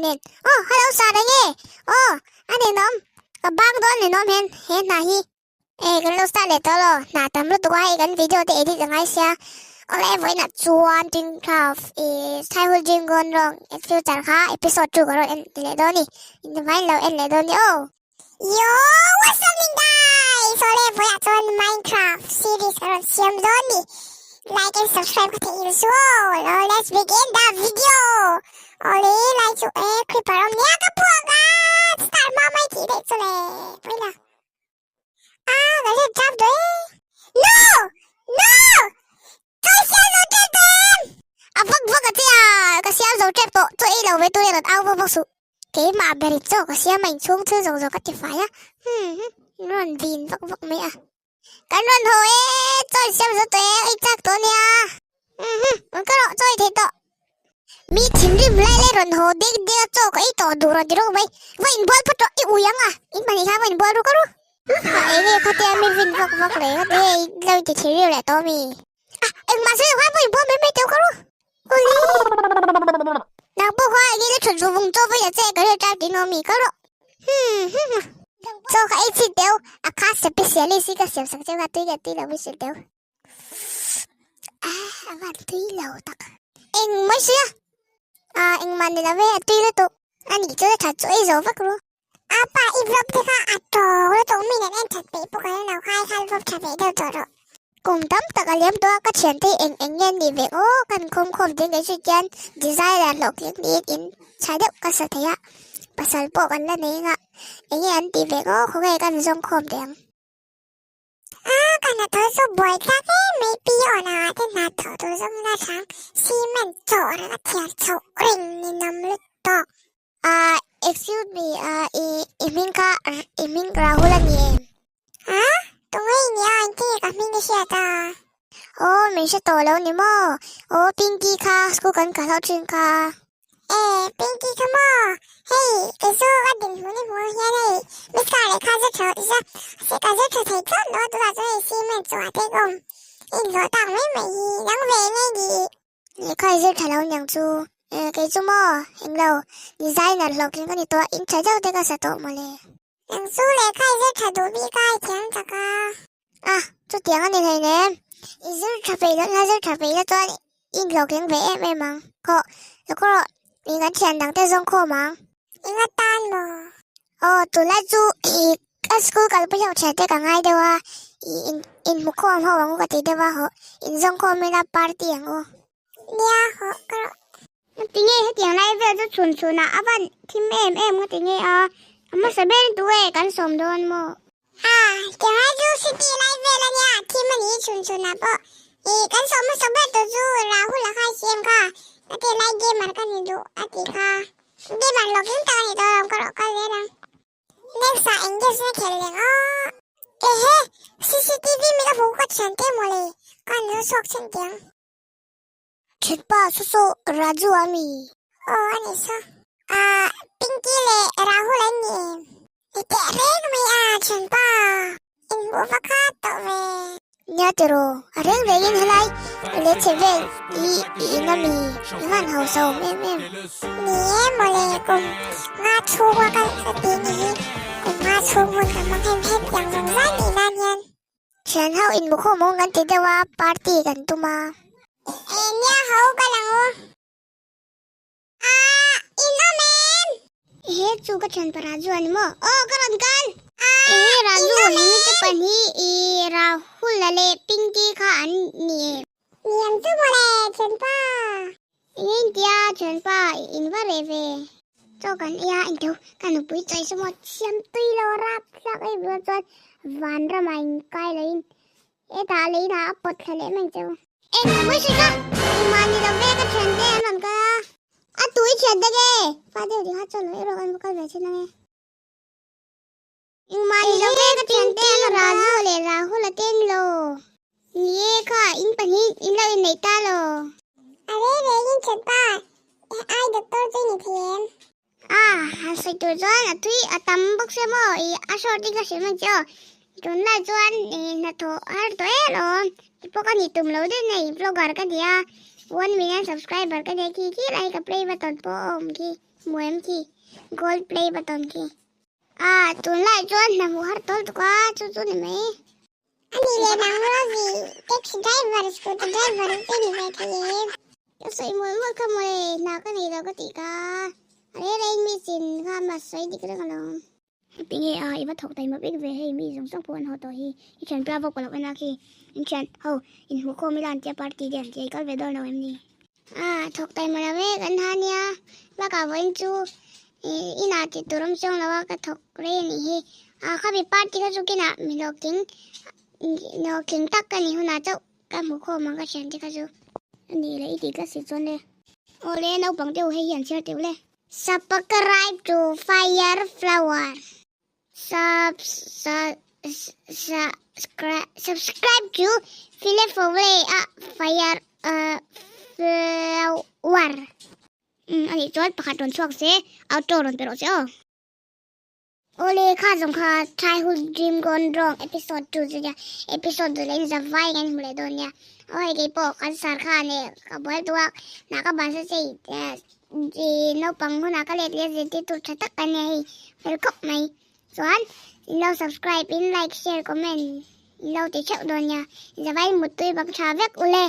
nen. Oh, hello sir enge? Oh, a ninawm. Ka bang dawn ninawm hian he hna hi. Eh, kan lo start leh tawh lo. Hna tam lutuk a hei kan video te edit a ngai sia. Awle, vawiinah chuan Twinkraft eh Childhood Dream Gone Wrong in future kha episode 2 ka rawn en leh dawn a ni. Invain lo en leh dawn ni aw. Yo, what's up guys? Awle, vawiinah chuan Minecraft series ka rawn siam dawn a ni. Like and subscribe ka theih su aw. Let's begin the video. Awle, like chu eh creeper awm nia ka puak a. Start hma mai tih daih chu le. Pawila. Ah, ka let trap do e. No! No! Ka siam zo trap to em! A vak vak a che a, ka siam zo trap tawh, chaw ei lo ve tur erawh au vak vak suh. Keimah ber in chaw ka siam a, inchhung thil zawng zawng ka ti fai a, hmm hmm, in rawn vin vak vak mai a. Kan rawn haw e, chaw in siam zo tawh e, ei chak tawh ania. Hmm hmm, rawn ka rawh, chaw ei thei tawh. Mi thinrim lai lai rawn haw dek dek a chaw ka ei tawh duh rawn ti rawk mai. Va inbual phawt rawh, i ui ang a, in pahnih kha va inbual ru ka ru. A eng nge khatia mi vin vak vak leh kha te hei lo inti thinrim leh tawh mi. A, engmah sawi lo khan va inbual mai mai teuh ka ru. Uli. Nang pawh kha enge la thut vung vung chaw vawi la che ka rilṭam tih nuam mi ka rawh. Hmm hmm hmm. Chaw ka ei chhin teuh, a kha specialist hi ka siam sak cheu kha tui leh tui lo mi hrilh teuh. Ah, a van tui lo tak. Eng mai sia. Ah, eng man ni lo ve, a tui lutuk. A nih chu tha chu ei zo vek ru. A pa i vlog te kha a tawng lutuk mi nen en that peih pawh ka ring lo kha i khan vlog tha ve deuh tawh rawh. Kum tam tak a liam tawh a, ka thiante hi eng eng nge an nih ve aw, kan khawm khawm ding kei chu tian designer hlawhtling niin in tha deuh ka sa thei a, pasal pawh kan la nei anga eng nge an tih ve aw khawnge kan zawng khawm teh ang. A ka hnathawh chu buai tlak em mai pi awn ah te hnathawh tur zawng in a thlang cement chawh reng a thiar chhoh reng ni nawm lutuk. Ah excuse me ah i i hming kha i hming Rahul a ni em? A tunge i nia engtin nge ka hming i hriat a? Aw min hre tawh lo ni maw? Aw Pinky kha school kan kal ho thin kha. E, Pinky kha maw? Hei, kei chu ka dinhmun i hmuh hian hei Mister lehkha zir tha zir ka zir tha thei thlawt lo a tunah chuan hei cement chungah te ka awm i inhlawh tak mai mai hi nang ve eng nge ni? Lehkha i zir tha lo niang chu. E, kei chu maw? Englo, designer hlawhtling ka ni tawh a, in tha deuh te ka sa tawh mawle. Nang chu lehkha i zir tha duh bik a, i thiam tak a. A, chutiang a ni hleinem. I zir tha peih loh ila zir tha peih ila chuan i inhlawhtling ve em em ang. Hawh, lo kawr rawh, ih kan thian dang te zawng khawm ang. Eng atan maw? Aw, tunlai chu ih ka school kalpui ho thian te ka ngai deuh a, ih in inhmu khawm ho ang u ka ti deuh a, hawh, inzawng khawm ila party ang u. Nia, hawh ka rawh. Tinge hetiang lai vel chu chhun chhunah a van thim em em nga tinge a, a hmasa ber in tu e kan sawm dawn maw? A, tiang lai chu city lai vel a nia, thim a ni chhun chhunah pawh ih kan sawm hmasa ber tur chu Rahul a khai siam kha, ka ti lai gamer ka ni duh a tih kha, gamer lawkin tak a ni tawh alawm ka rawh kal zel ang. Next ah eng games na khelh leng aw. Ehe, cctv mi ka hmuh ka thian te mawle, ka han zo chhuak chhin tiang. Thianpa saw saw Raju a mi? Aw a nih saw. Ah Pinky leh Rahul an ni em? Ni teh reng mai a thianpa. Inhmuh va khat tawh ve. Nia tiraw, a reng rengin helai leh chhe vel hi i in a mi? I van hausa awm em em. Ni e mawle kum nga chhunga ka tih ni hi kum nga chhung hun ka hmang hem hem tiang zawng zai nih nan hian. Thian ho in mukhawm awm kan ti deuh a, party kan tum a. E nia ho ka lang u. A in awm em? Ehe chu ka thian pa Raju a ni maw? Aw ka rawn kal. Ehe Raju hemi te pahnih i Rahul a leh Pinky kha an ni em? Ni ang chu mawle thianpa. Enge in tia thianpa in va reh ve. Chaw kan ei a engtho ka nupui chawi saw maw thiam tui lo rap thlak ei bulah chuan vanram ah in kai lo in hetah lei inah a pawt thla leh mai cheu. Eng mai sawi kha engmah ni lo ve ka thian te an rawn kal a a tui thian te nge fa deuh ding kha chuan lo erawh kan va kal ve chin ange. Engmah ni lo ve ka thian te an rawn kal a. Raju leh Rahul a te an lo. Ni e kha in pahnih in lo inneih ta lo. A rei rei in that pa ai doctor chu i ni thei em? A han sawi tur chuan a thui a tam bawk sia maw i a short in ka hrilh mai che aw. Tunlai chuan i hnathawh har tawh em alawm ti pawh ka ni tum lo deuh nei vlogger ka ni a one million subscriber ka nei khi khi lai ka play button pawh a awm khi. Hmu em khi? Gold play button khi. A, tunlai chuan hna hmuh har tawl tuk a, chu chu ni mai. A ni leh nang Rosie, taxi driver, scooty driver te ni ve thei em? Ka sawi mawlh mawlh kha mawle, hna ka nei lo ka tih kha. A rel a in mi chin kha ma sawi dik reng alawm. Tinge a, i va thawk taima bik ve hei, mi zawng zawng pawh an haw tawh hi. I thian pia vawk loh en a khi, in thian ho inhmuh khawm ila an tia party te an tia, i kal ve dawn lo em ni? A, thawk taima lo e, kan ha nia. Bakah vawiin chu inah tih tur awm chuang lo a, ka thawk rei a nih hi. A, khami party kha chu kinah mi hlawhtling, hlawhtling tak ka nih hunah chauh ka hmuh khawm ang ka thiante kha chu. A nih leh i tih tlat si chuan le. Awle, naupang deuh hei hi an chhiar teuh le. Subscribe to Fire Flower. Sub subscribe to File a Fire Flower. Um ani chuan pakhat rawn chhuak se outro rawn pe rawh se aw. Awle kha zawng kha Childhood Dream Gone Wrong episode 2 chu nia episode duh leh in zavai kan hmu leh dawn nia. Aw hei keipawh kan sar kha ane ka bual duak na ka ban sa chei Ih naupang hunah ka let leh zirtirtu tha tak ka nia hei fel khawp mai. Chuan in lo subscribe in like share comment in lo ti theuh dawn nia. Zavai muttui bang tha vek ule.